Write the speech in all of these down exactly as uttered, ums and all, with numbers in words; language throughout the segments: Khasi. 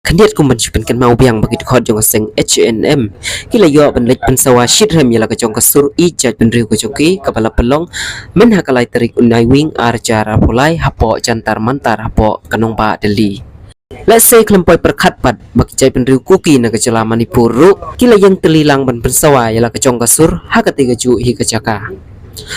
Khyndiat kum ban shu pynkynmaw biang ba ki dkhot jong ka seng H A N M ki la ïoh ban leit pynsawa shitrhem ïa la ka jong ka sur ïeit jaitbynriew ka jong ki kaba la pynlong mynha ka lai tarik u Naiwieng ar hajar arphew lai hapoh Jantar Mantar hapoh ka nongbah Delhi. Lehse khlem poi pyrkhat pat ba ki jaitbynriew Kuki na ka jylla Manipur ruh ki la ïeng tylli lang ban pynsawa ïa la ka jong ka sur ha katei kajuh hi ka jaka.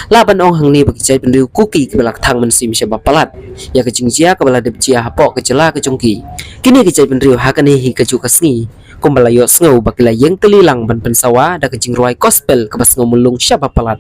Lah ban ong hangne ba ki jaitbynriew Kuki kiba la kthang mynsiem shaba palat ïa ka jingjia kaba la dep jia hapoh ka jylla ka jong ki. Kine ki jaitbynriew ha kane hi kajuh ka sngi kumba la ïohsngew ba ki la ïeng tylli lang ban pynsawa da ka jingrwai gospel kaba sngew mulung shaba palat.